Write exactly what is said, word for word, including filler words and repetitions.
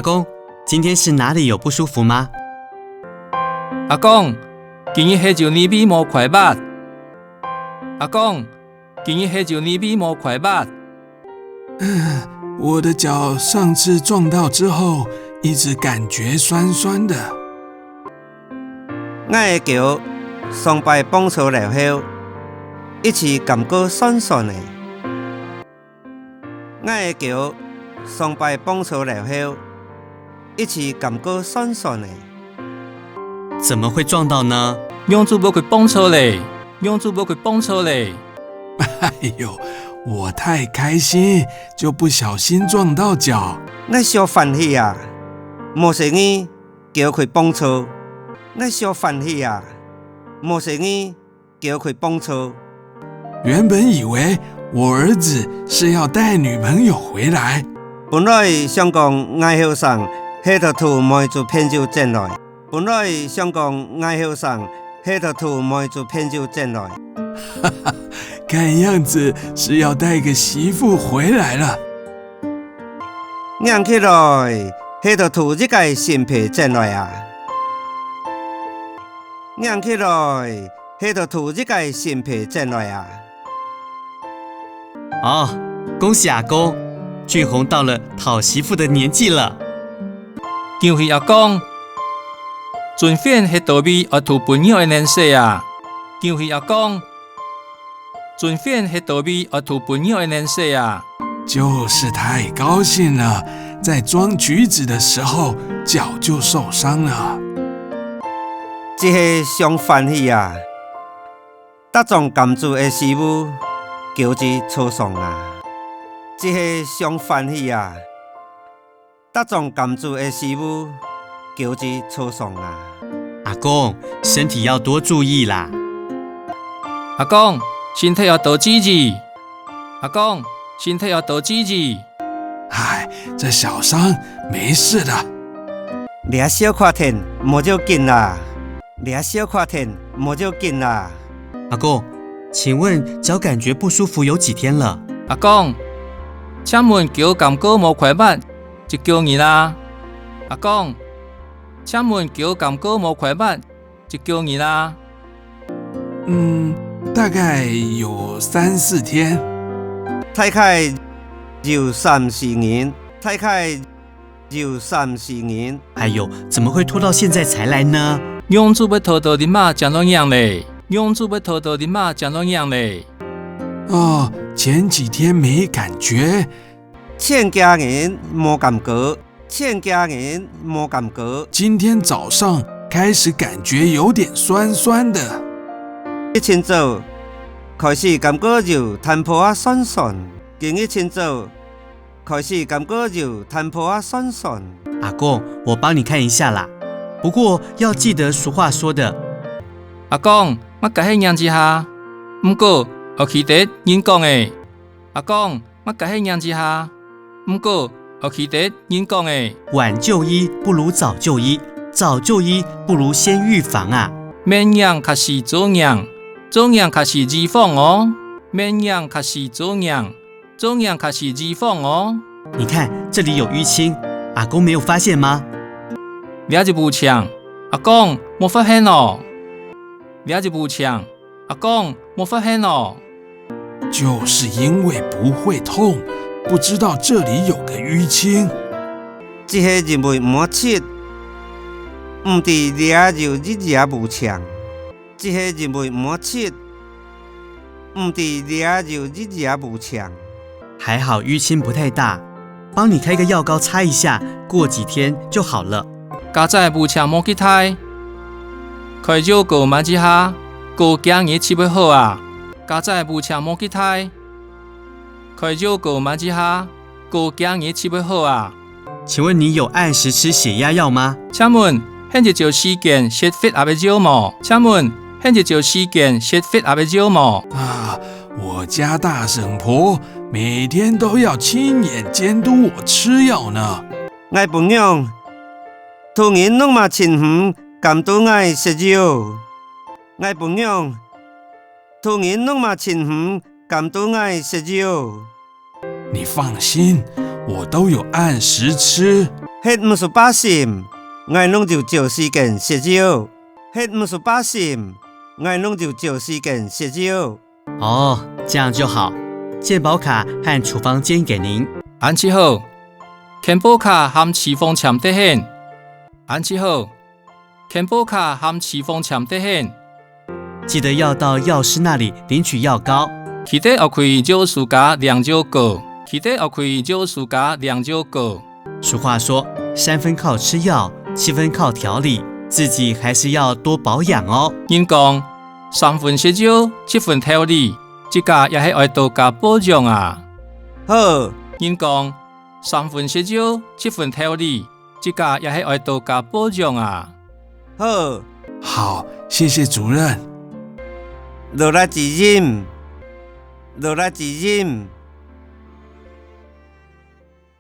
阿公，今天是哪里有不舒服吗？阿公，今日係有哪位無快活？阿公，今日係有哪位無快活？我的脚上次撞到之后，一直感觉酸酸的。 𠊎个腳上擺碰著了後，一直感覺酸酸个。𠊎个腳上擺碰著了後，一直感覺酸酸个。怎么会撞到呢？仰子會去碰著咧？仰子會去碰著咧？哎呦，我太开心，就不小心撞到脚。𠊎小歡喜啊，無細義 腳去碰著。𠊎小歡喜啊，無細義腳去碰著。原本以为我儿子是要带女朋友回来，本來想講𠊎後生係討討妹做朋友轉來，本來想講𠊎後生係討討妹做朋友轉來。看样子是要带个媳妇回来了。 䀴起來，係討討一个新婦轉來啊！䀴起來，係討討一个新婦轉來啊！哦，恭喜阿公，俊宏到了讨媳妇的年纪了。恭喜阿公，俊宏係到位愛討餔娘个年歲啊！恭喜阿公， 俊宏係到位愛討餔娘个年歲啊！就是太高兴了，在装橘子的时候脚就受伤了。只係想歡喜啊，搭裝柑子个時務，腳就受傷啊！只係想歡喜啊， 搭裝柑子个時務，腳就受傷啊！阿公，身体要多注意啦！阿公，身體愛多注意！阿公，身體愛多注意！唉，这小伤没事的。這小缺點無要緊啦，這小缺點無要緊啦。阿公，请问脚感觉不舒服有几天了？阿公，请问脚感觉无快活 一个月啦。阿公，请问腳感觉无快活一个月啦？嗯，大概有三四天。大概有三四日，大概有三四日。哎呦，怎么会拖到现在才来呢？仰子會拖到這馬正來䀴咧？仰子會拖到這馬正來䀴咧？哦，前几天没感觉， 前幾日無感覺，前幾日無感覺。今天早上开始感觉有点酸酸的。一清早開始感覺有淡薄仔酸酸，今日清早開始感覺有淡薄仔酸酸。阿公，我帮你看一下啦，不过要记得俗话说的。阿公，乜該係䀴一下，毋過愛記得人講个。阿公， 乜該係䀴一下，毋過愛記得人講个。晚就医不如早就医，早就医不如先预防啊。慢䀴較輸早䀴，早䀴較輸預防哦。慢䀴較輸早䀴，早䀴較輸預防哦。你看，这里有淤青，阿公没有发现吗？這位烏青，阿公無發現哦。這位烏青， 阿公無發現哦。就是因为不会痛，不知道这里有个淤青。只係因為無識，毋知這有一隻烏青。只係因為無識，毋知這有一隻烏青。还好淤青不太大，帮你开个药膏擦一下，过几天就好了。佳哉烏青無幾大，開藥膏抹一下，過幾日就會好啊。佳哉烏青無幾大，開藥膏抹一下，過幾日就會好啊。请问你有按时吃血压药吗？请问，你有照時間食血壓个藥無？请问，你有照時間食血壓个药無？啊，我家大婶婆每天都要亲眼监督我吃药呢。 𠊎餔娘，逐日攏嘛親身監督𠊎食藥。𠊎餔娘，逐日攏嘛親身監督𠊎食藥。你放心，我都有按时吃。核毋使擔心，𠊎攏有照時間食藥。核毋使擔心，𠊎攏有照時間食藥。哦，這樣就好。健保卡和處方箋給您。恁就好，健保卡和處方箋得你。恁就好，健保卡和處方箋得你。 記得要到藥師那裡領取藥膏。記得愛去藥師該領藥膏。記得愛去藥師該領藥膏。俗話說，三分靠吃藥，七分靠調理，自己還是要多保養哦。人講，三分食藥，七分調理，自家也係愛多加保養啊。好。人講，三分食藥，七分調理， 自家也係愛多加保養啊。好。好，謝謝主任。勞力主任，勞力主任。